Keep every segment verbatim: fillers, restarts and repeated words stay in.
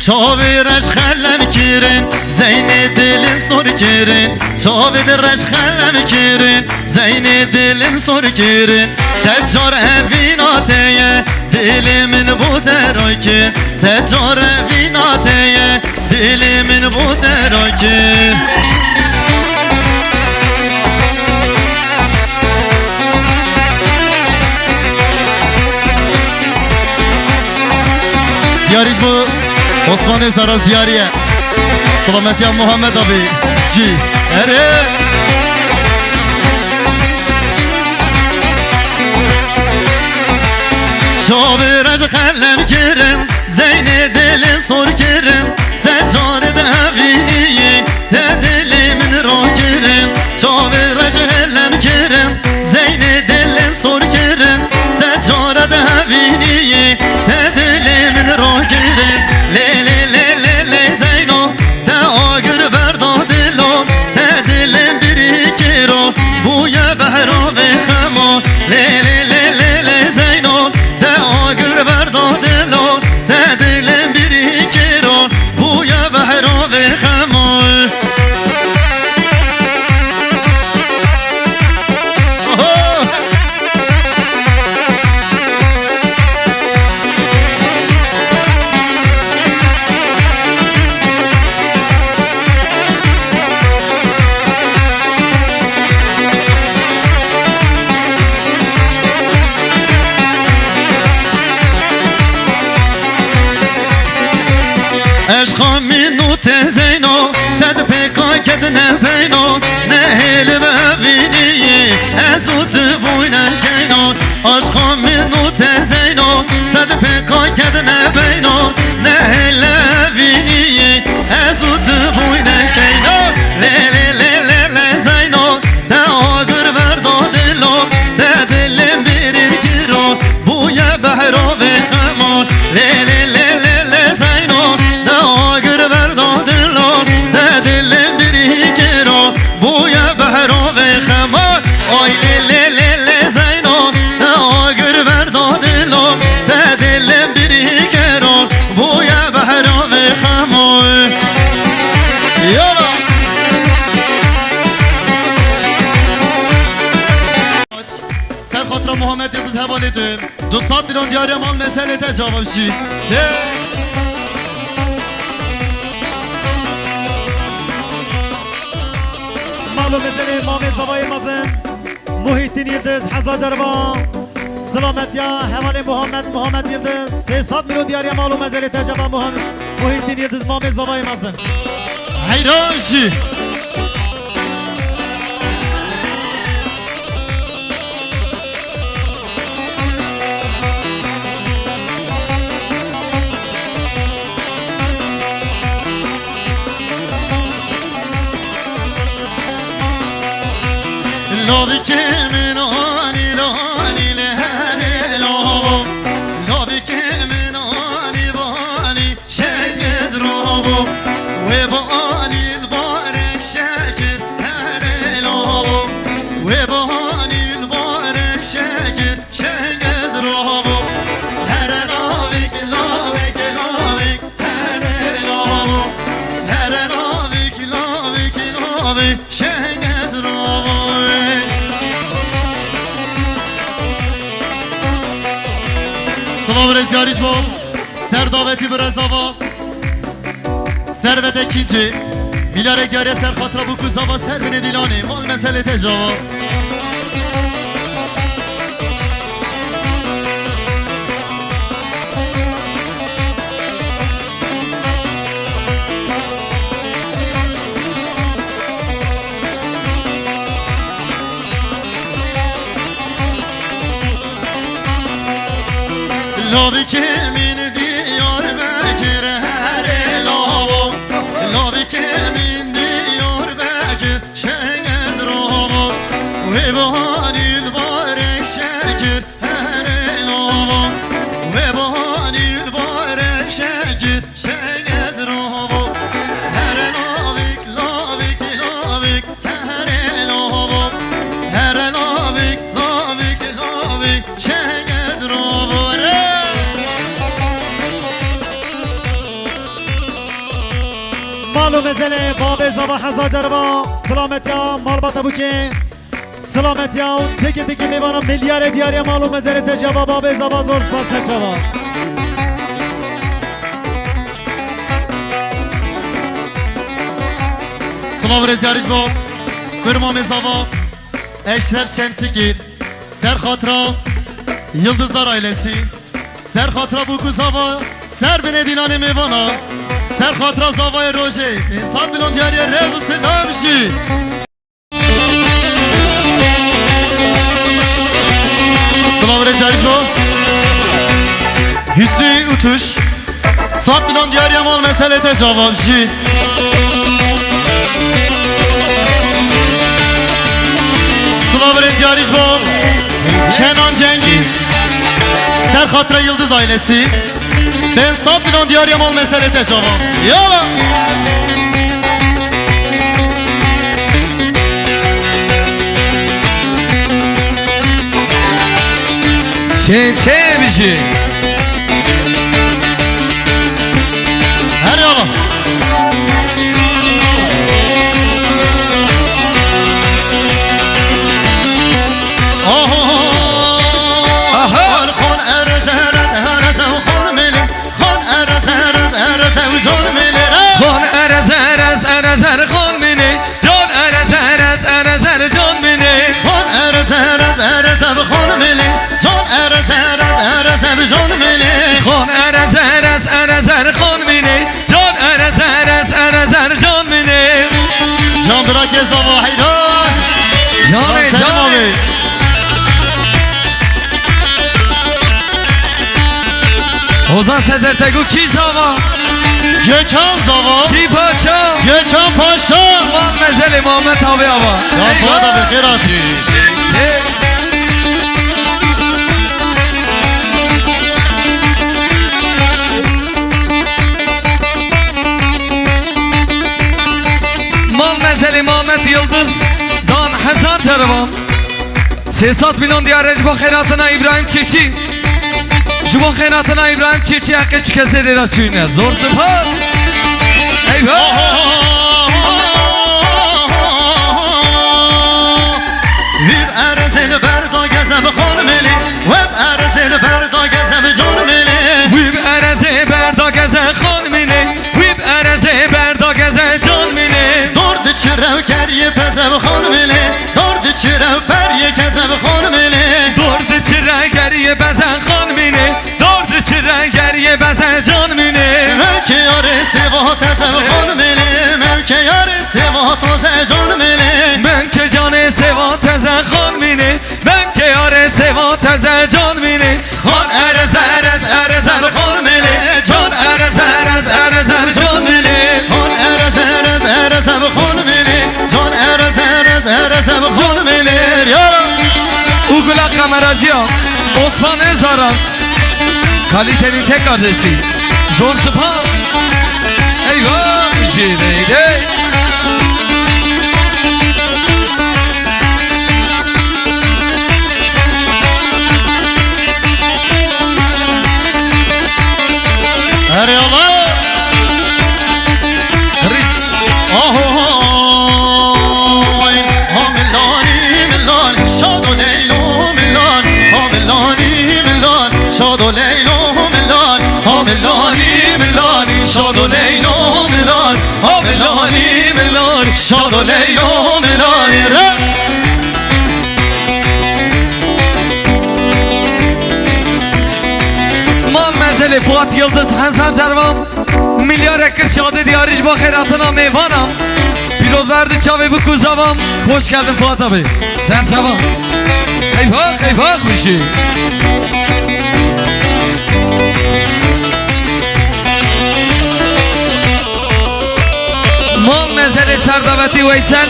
Çavê reş xelem kirin, zeynê dilim sor kirin. Çavê de reş xelem kirin, zeynê dilim sor kirin. Sed car evîna te ye, dilê min bo te rakin. Sed car evîna te ye, dilê min bo te rakin. Diyarî ji bo Osmanê Saras diyarî ye. Selametiya Muhammed abi jî. Erê! Çavê reş xelem kirin, zeynê dilim sor kirin. Sed car de evînî te dilê min rakirin. Çavê reş xelem kirin, zeynê dilim sor kirin. Sed car de evînî te dilê min rakirin. Lê lê lê lê lê zeyno, te agir berda dilo. Te dilim birî kiro, bûye behra vê xemo. Lê lê lê lê lê zeyno, te agir berda dilo. Te dilim birî kiro, bûye behra vê xemo. Oho! Ez xamîn û te zeyno, sed pêka kedine beyno, nehêl ve vînî, ez û tu bûyne keyno. Aşqa min û te zeyno, sed pêka kedine beyno, nehêle vînî, ez û tu bûyne keyno. Lê lê lê lê lê zeyno, te agir berda dilo, te dilim birî kiro, bûye behra vê xemo. Lê lê lê lê lê zeyno, te agir berda dilo, te dilim birî kiro, bûye behra vê xemo. Ay lê lê lê lê zeyno, te agir berda dilo, te dilim birî kero, bûye behra vê xemo. Yala. Ser xatira Muhammed Yıldız hevalê tu. Du sed milyon diyariya mal meselê te cevap jî. Te. Mal û mezelê mamê zavayê mezin Muhittin Yıldız, hezar cariba. Selametiya hevalê Muhammed, Muhammed Yıldız, sê sed milyon diyariya mal û mezelê te cevap Muhammed Muhittin Yıldız, mamê zavayê mezin. Heyran jî. Lavikê min anî lanî lê herê lavo. Lavikê min anî vanî şengez ravo. Wê banî li barek şekir herê lavo. Wê banî li barek şekir şengez ravo. Here lavik, lavik, lavik, here lavo. Here lavik, lavik, lavik, şengez ravo. Silav rêz diyarî ji bo ser davetî bi rezava. Servete Kîncî, milyarek diyariye ser xatira bû ku zava ser binê dîlanê, mal meselê te java. Lavikê min Diyarbekir herê lavo. Lavikê min Diyarbekir şengez ravo. Wê bihanî li barek şekir herê lavo. Wê bihanî li barek şekir şengez ravo. Here lavik, lavik, lavik. Here lavo, here lavik, lavik, lavik, şengez ravo re. Mezelê babê zava hezar cariba, silametiya malbata bûkê, silametiya û têkê têkê mêvana milyarê diyariya mal û mezelê te java babê zava zor spas te çava. Silav rêz diyarî ji bo kurmamê zava Eşref Şemsîkî, ser xatira Yıldızlar ailesi. Ser xatira bûk û zava, ser binê dîlanê mêvana, ser xatira zavayê rojê, pênc sed milyon diyariye rêz û silam jî. Silav rêz diyarî ji bo Hüsnü Utuş, sed milyon diyariye mal meselê te cevap jî. Silav rêz diyarî ji bo Kenan Cengiz. Ser xatira Yıldız ailesi. Pênc sed milyon diyariye mal meselê te cevap. Yala. Çê çê bijî. Her yala. Aha. Aha. Xon erez, erez, erez, xon mele. Xon erez, erez, erez, ew zon mele. Xon erez, erez, erez, er xon mele. Can erez, erez, erez, er can mele. Xon erez, erez, erez, ev xon mele. Can erez, erez, erez, ev can mele. Xon erez, erez, erez, er xon mele. Can erez, erez, erez, er can mele. Can bira ke zava heyran. Canê, Can Selim canê. Abi. Ozan Sezer te got kî zava? Gökhan zava. Kî paşa? Gökhan Paşa. Mal mezelê Muhammed abi ava. Ya Fuat abi, xêr hatin. Ê. Mal mezelê Muhammed Yıldız dan hezar cariban. Sê sed milyon diyare ji bo xêratina Îbrahîm Çiftçî. Ji bo xêratina Îbrahîm Çiftçî heqê çi kesê dê de çûyne. Zor spas. Eyvah. Wî bi erzê li ber da geze bi xon milê. Wê bi erzê li ber da geze bi con milê. Wî bi erezê ber da geze xon milê. Wî bi erezê ber da geze can milê. Dor diçire û keriyê peze bi xon milê. Dor diçire û periyê keze bi xon milê. Dor diçire keriyê peze xon milê. Dor diçire keriyê peze can milê. Mevke yarê sêva teze bi xon milê. Mevke yarê sêva toze can milê. Mevke canê sêva teze xon milê. Mevke yarê sêva teze can milê. Xon erez, erez, erez, er xon milê. Can erez, erez, erez, er can milê. Xon erez, erez, erez, er xon milê. Can erez, erez, erez, er xon milê. Ya. Û gula kameracıya Osman Özaras. Kalitenin tek adresi. Zor spas. Eyvah, jêneyde. Erê Allah. Aho, ha milani, milani, şado leylo, milani, ha milani, milani, şado leylo, milani, ha milani, milani, şado leylo, milani, ha milani, milani, şado leylo, milani, re. Mal mezelê Fuat Yıldız, hezar cervan. Milyar ekir şadê diyarî ji bo xêratina mêvana. Pîroz berdi çavê bûk û zavan. Hoş geldin Fuat abi. Ser çavan. Eyvah, eyvah, xweşî. Mal mezelê Serdaveti Weysel.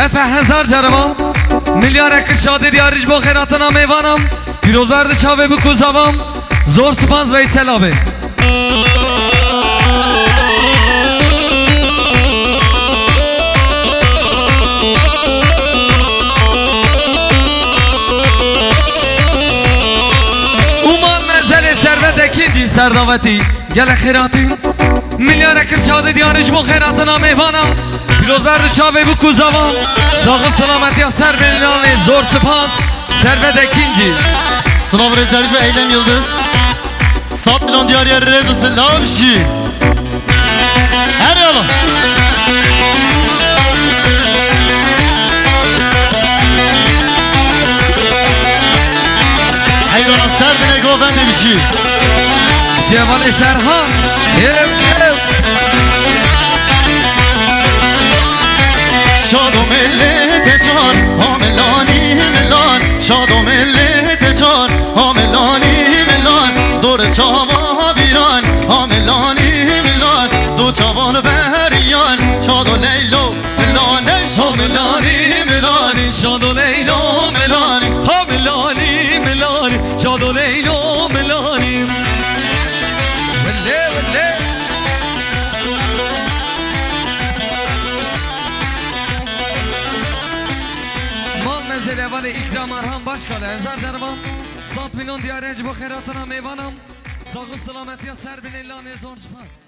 Efe hezar cariban. Milyar ekir şadê diyarî ji bo xêratina mêvana. Pîroz berdi çavê bûk û zavan. Zor spas Veysel abi. Û mal mezelê Servet Ekîn jî Serdaveti. Gelek xêratî. Milyarek şadî diyarî ji bo xeyratina mêvana. Pîrozberd û çavê bûk û zevan. Sax û selametiya ser bin, înan ê zor spas. Servet Ekincî. Silav rêzdariş ve Eylem Yıldız. Sat milyon diyarî rêz û silav jî. Her yolu. Heyrana ser bine govendê bijî. Cemalê Serhan. Ew, ew. Şado milletê şar, ha milanî milan. Şado milletê şar, ha milanî milan. Dor çava vîran, ha milanî milan. Du çavan beriyan, şado Leylo. Milane, şo milani, milani, şado Leylo milani. Ha milani, milani, şado Leylo milani. Wele, wele. Mal mezele vale ikram Arhan Başkan, Enzar Zervan. Sat milyon diyarê ji bo xeyratina mêvanan. Sax û selametiya ser bin, înan ê zor spas.